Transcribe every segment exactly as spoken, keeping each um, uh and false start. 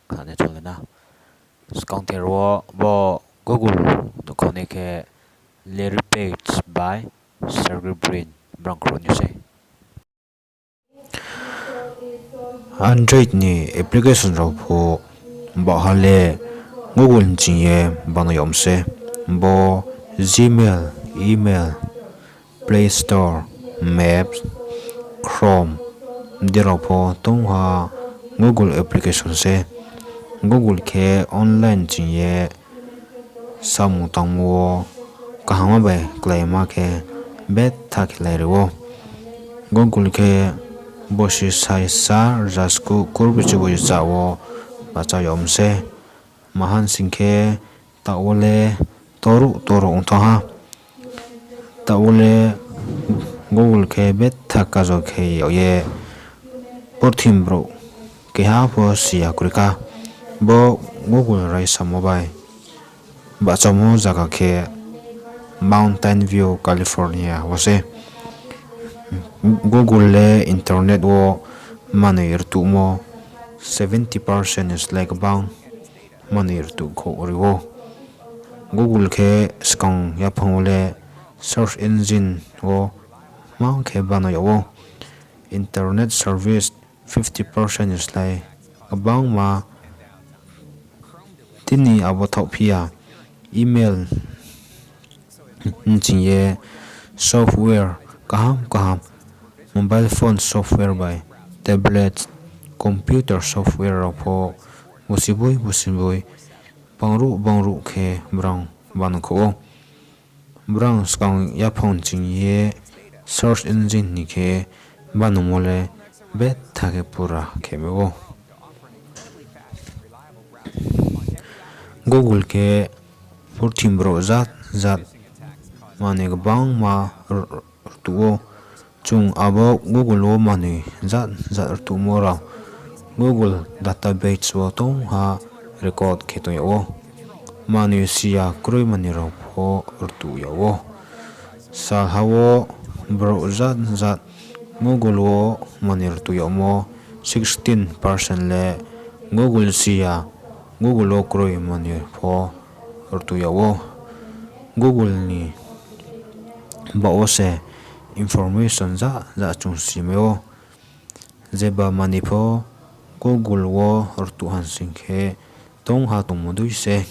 khnanai chonglai na. Skang ther wo bo Google nuhkhaoh nai khe Larry Page bai Sergey Brin brang khruh ni sei. Android ni application rao pho bahha le Google ni ching ye bano yag mi se. Bo Gmail, email, Play Store, Maps, Chrome, bdi rao pho tong ha Google application se. Google khe online ching ye samung tangmo wo kaham bai kláima khe betha khe lai ri ou. Google khe bosi saisa rza skuh kurbichi bosi cha wo bahcha yag mi se. Mahan sing khe taoh wo le toruh toruh ong thanng ha. Taoh wo le Google khe betha kajo khe yag ye purthimbi brouh keha pho si ya kroi kha. Bo Google raisamo bai bahchamo zaga khe Mountain View, California wo se. Google le internet wo manoi rtuhmo seventy percent ni slái gbang manoi rtuh khouh ri ou. Google khe skang yaphang wo le search engine wo mang khe bano yag ou. Internet service fifty percent ni slái gbangma tini abo thaohphi ya. Email ni ching ye software kaham kaham, mobile phone software bai tablet, computer software rao pho bosiboi bosiboi bangruh bangruh khe brang bano khouh ou. Brang skang yaphang ching ye search engine ni khe banangmo le betha khe pura khe mai ou. Google khe purthimbi brouh jat jat manoi gbangma rtuh ou. Chung abo Google wo manoi jat jat rtuhmo rao Google database wo tong ha record khe tong yag ou. Manoi si ya kroi manoi rao pho rtuh yag ou. Salha wo brouh jat jat Google wo manoi rtuh yagmo sixteen percent le Google si ya, Google wo kroi manoi pho rtuh yag ou. Google ni baoh wo se information jat jat chung si mai ou. Jeba manoi pho Google wo rtuh hansing khe tong ha tongmo dui se.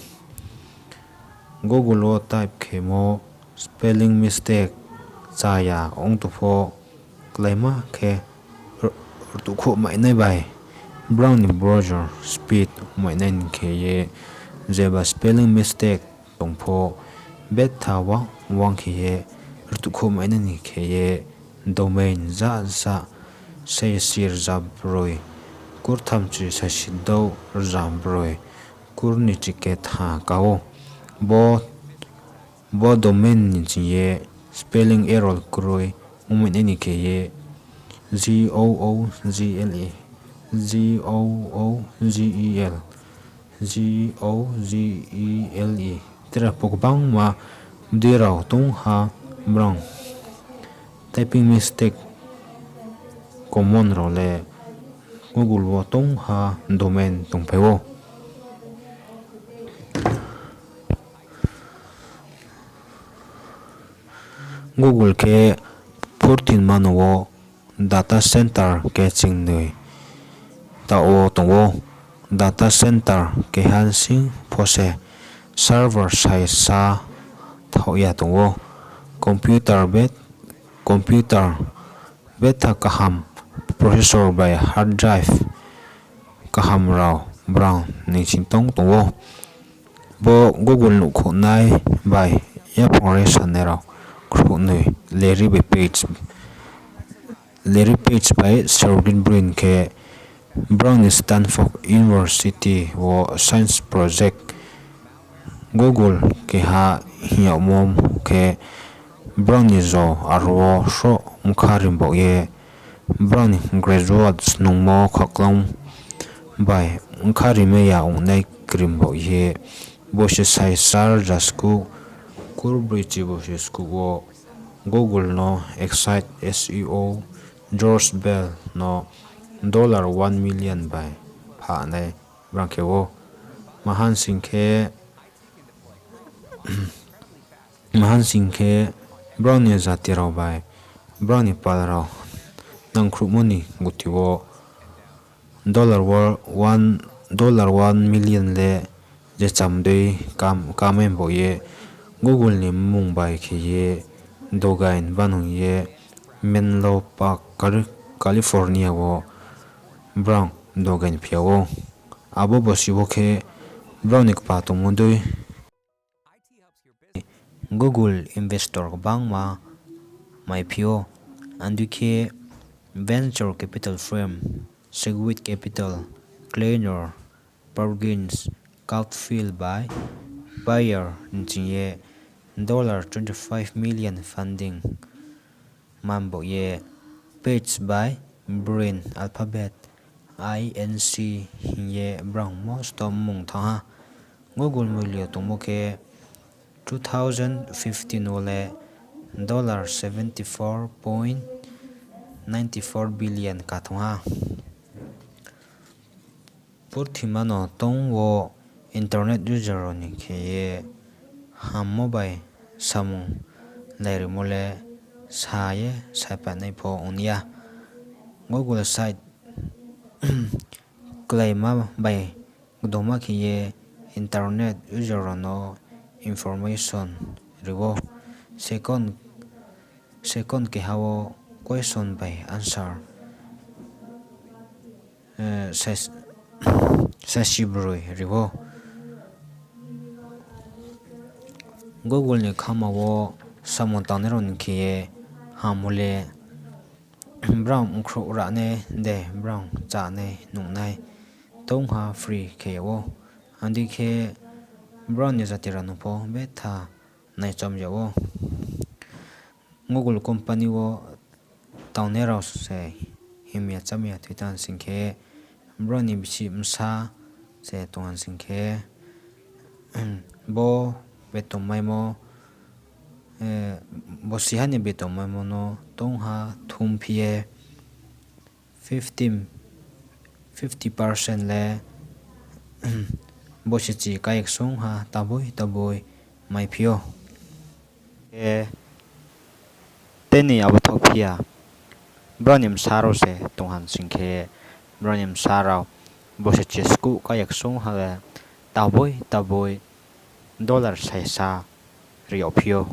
Google wo type khemo spelling mistake chaya ong tong pho, kláima khe rtuhkhouh mainai bai brang ni browser speed mainai ni khe ye, jeba spelling mistake tong pho, betha wang wang khe ye rtuhkhouh mainai ni khe ye domain jat jat saisi rza broi kurthamchi saisi douh rza broi kurnichi ketha ka ou. Bo, bo domain ni ching ye spelling error kroi ongmainai ni khe ye G O O G L E, G O O G E L, G O G E L E. Tre pho gbangma bdi rao tong ha brang. Typing mistake common rao le Google wo tong ha domain tongphai ou. Google khe purthimbi mano wo data center khe chingnoi taoh wo tong ou. Data center keha sing pho se server saisa thaoh ya tong ou. Computer bet, computer betha kaham, processor bai hard drive kaham rao brang ni sing tong tong ou. Bo Google nuhkhouhnai bai yaphang raisanai rao khrouhnoi Larry bai Page, Larry Page bai Sergey Brin khe brang ni Stanford University wo science project Google keha hing yagmo khe brang ni jo aro wo sroh bkha rimbaoh ye brang ni graduate snungmo khaklang bai bkha rimai ya ongnai krimbaoh ye, bosi saisa rza skuh kurbroi chi bosi skuh wo Google no excite C E O George Bell no dollar one million bai phahnai Brang khe ou. Mahansing khe, mahansing khe brao ni jati rao bai brao ni pal rao nangkhruhmo ni guti wo dollar wo one, dollar one million le je cham dei kam, kamai bo ye Google ni mmung bai khe ye dogain banung ye Menlo Park, Cali-, California wo brao dogain phi ya ou. Abo bosi wo khe brao ni kpa tongmo dei Google investor gbangma maiphi ou. Andui khe venture capital firm Seaweed Capital, Kleiner Perkins, Caufield bai Bayer nching ye dollar twenty five million funding man bo ye Page bai Brin, Alphabet, I N C hing ye brao mosto mmung thanng ha. Google mulyo tongmo khe two thousand fifteen wo le dollar seventy four point nine four billion kathong ha. Purthima no tong wo internet user rao ni khe ye hammo bai samung lairimo le sa ye sapanai pho ong ya. Google site kláima bai kdoma khe ye internet user rao no information ri ou. Second, second keha wo question bai answer, eh, sas-, sasi broi ri ou. Google ni khama wo samung tangnai rao ni khe ye hammo le brao mkhrouh ranai de, brao chánai nungnai tong ha free khe yag ou. Andei khe brao ni jati rao no pho betha naichom yag ou. Google company wo tangnai rao se himya chámya thoi thanng sing khe, brao ni bisi bsa se tong ha sing khe, bo beton maimo, eh, bo siha ni beton maimo no tong ha thumphi ye fifty, fifty percent le bosi chi kaiksung ha taboi taboi maiphi ou. E, tini abo thaoh phi ya, brao ni bsa rao se tong ha sing khe, brao ni bsa rao bosi chi skuh kaiksung ha le taboi taboi dollar saisa ri yagphi ou.